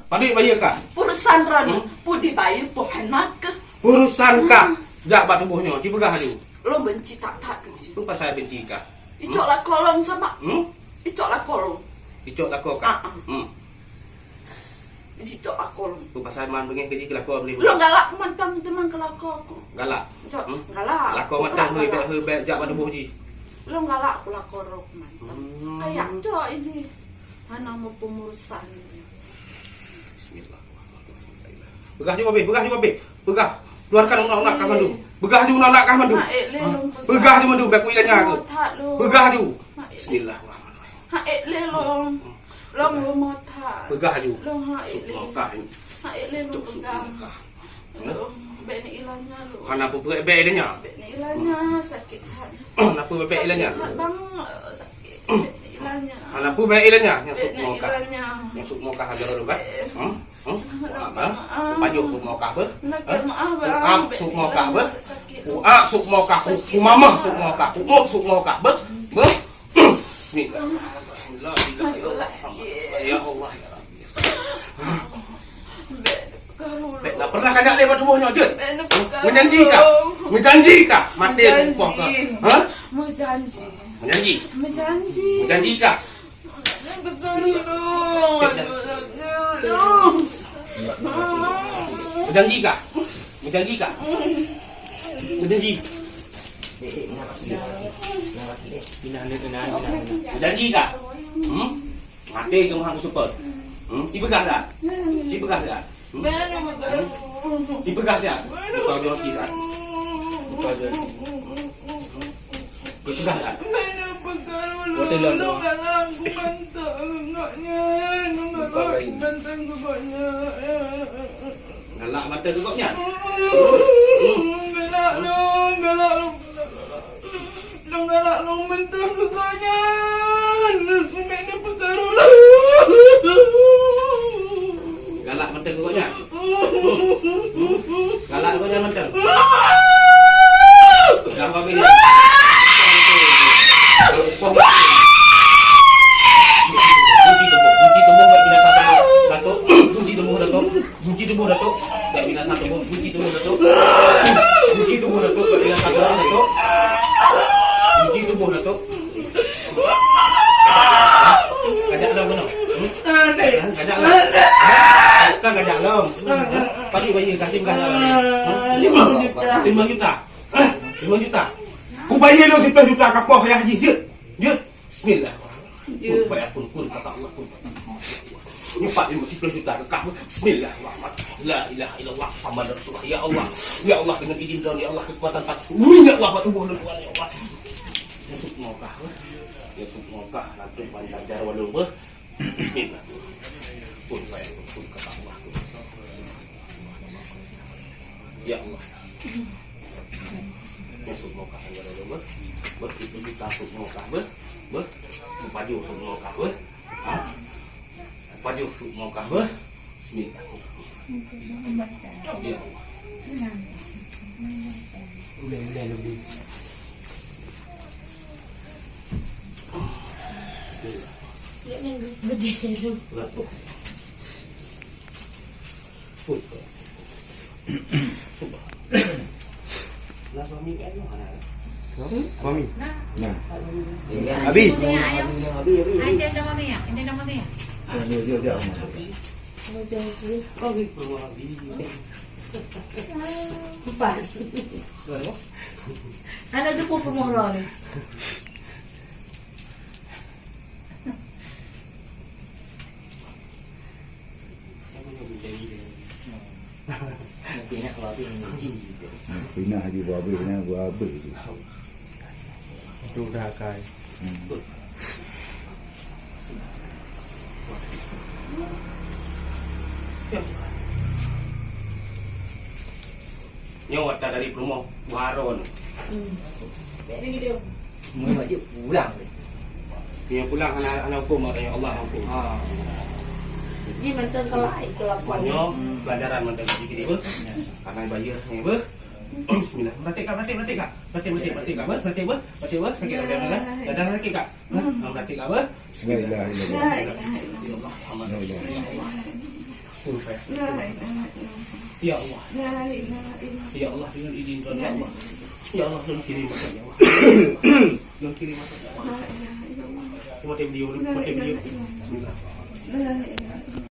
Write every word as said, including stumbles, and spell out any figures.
Padum bayeue kah? Urusan droeneuh, hmm? Pudi bayeue poh hana keuh. Urusan kah? Hmm. Jak bak tuboh nyoe, ci peugah aju. Lôn benci that-that keu jih. Peue pasai benci kah? Icok lakoe lôn sama. Hmm? Icok lakoe lôn. Icok lakoe kah? Ah, ah. Hmm. Icok lakoe lôn. Peue pasai man beungéh keu jih keu lakoe beli. Lôn galak mantong teuma keu lakoe ku. Galak? Icok, hmm? Galak. Lakoe mantong galak, hei bèk, hei bèk jak bak tuboh jih. Lôn galak keu lakoe lôn mantong. Hmm. Kayak cok iji. Hana meupeumurusan. Bismillahirrahmanirrahim. Peugah ju babeh, peugah ju babeh. Peugah. Keluarkan unak-unak kah mandum. Peugah ju unak-unak kah mandum. Peugah ju mandum, bèk kuilanya ke. Peugah ju. Bismillahirrahmanirrahim. Hak ék lé lôn. Lôn rumoh that. Peugah ju. Lôn hak ék lé. Suk mokah ni. Hak ék lé lôn peugah. Hah? Lôn bèk ni ilanya lôn. Hana peue bèk ilanya. Bèk ni ilanya sakét that. Hana peue bèk ilanya. Sakét that bang, sakét. Bèk ni ilanya. Hana peue bèk ilanya. Nyang suk mokah. Nyang suk mokah aja lôn kan. Hah? Hah? Uap, ha? Upajoh suk mokah beuh? Uap suk mokah beuh? Uap suk mokah, u-, umamah suk mokah, uuk suk mokah beuh? Beuh? Bismillah. La ilaha illallah Muhammad Rasulullah. Ya Allah, ya Rabbi. Bèk na pernah kajak lé bak tuboh nyoe jeuet? Meujanji kah? Meujanji kah? Maté meupoh kah? Ha? Meujanji. Meujanji. Meujanji. Meujanji kah? Meujanji kah? Meujanji kah? Meujanji. Meujanji kah? Hmm? Maté keu meuhang seupôt. Hmm? Ci peugah dah. Ci peugah dah. Ipeugah siat. Buka jaweueb siat. Buka jaweueb. Ipeugah siat. Watèe lom tu. Buka lain. Galak mata keu gobnyan. Galak lom, galak lom. Lôn galak lôn mantong keu gobnyan. Bèk neupeukaru lôn. Galak mantong keu gobnyan. Galak gobnyan mantong. Dah habis. Kunci tuboh, kunci tuboh bèk binasa tuboh. Datuk, kunci tuboh Datuk. Kunci tuboh Datuk. Bèk binasa tuboh. Kunci tuboh Datuk. Kunci tuboh Datuk. Bèk binasa tuboh Datuk. Kunci tuboh Datuk. Kajak lom keunoe. Hmm? Kajak lom. Kan kajak lom. Padum bayeue kah, sim kah? Lima juta. Lima juta. Lima juta. Kubayeue lôn siplôh juta keu poh payah jih, jeuet. Jeuet. Bismillah. Kun fayakun, kun kata Allah, kun fayakun. Nyoe pat lima, siplôh juta keu kah. Bismillahirrahmanirrahim. La ilaha illallah Muhammadur Rasulullah. Ya Allah. Ya Allah, dengan izin droen, ya Allah, kekuatan pat. Ya Allah, bak tuboh lôn Tuhan, ya Allah. Yusuf mokah. Yusuf mokah, nanti panjang jar walau beuh. Bismillah. Kun fayakun, kun kata Allah, kun. Ya Allah. Yusuf mokah, ya Allah, beuh. Beuh, itu kita Yusuf mokah, beuh. Beuh, pajoh Yusuf mokah, beuh. Ha? Pajoh Yusuf mokah, beuh. Bismillah. Ya Allah. Udah, udah, lebih. Bismillah. Yang gede itu. Berapa? Subhan-, Nah, suami kan mana? Suami? Nah. Abi. Ini dia, dia, dia. Kau ni perlu Abi. Empat. Berapa? Anak dia pun pemohon ni. Tapi nak kalau tu jin. Pinah je buah habis, pinah buah habis tu. Tu dah akai. Hmm. Nyoe watèe dari peurumoh Buharo nyoe. Hmm. Bèk ni dia. Meunyoe jeuet pulang deh. Dia pulang hana, hana huköm, maknanya Allah huköm. Ha. Ji mantong keulai, keulai. Maknanya pelajaran mantong sikit, beuh. Karena bayar ni, beuh. Bismillah. Meratik kah, meratik, meratik kah? Meratik, meratik, meratik kah, beuh? Meratik, beuh? Meratik, beuh? Sakit, sakit, sakit, sakit. Dah, dah, sakit kah? Beuh? Meratik kah, beuh? La ilaha illallah. Bismillah. Muhammad Rasulullah. Pun saya. La ilaha illallah. Ya Allah. La ilaha illallah. Ya Allah, dengan izin Tuhan, ya Allah. Ya Allah, lôn kirim masuk, ya Allah. Lôn kirim masuk, ya Allah. La ilaha illallah. Mati beliau, mati beliau. Bismillah. La ilaha illallah.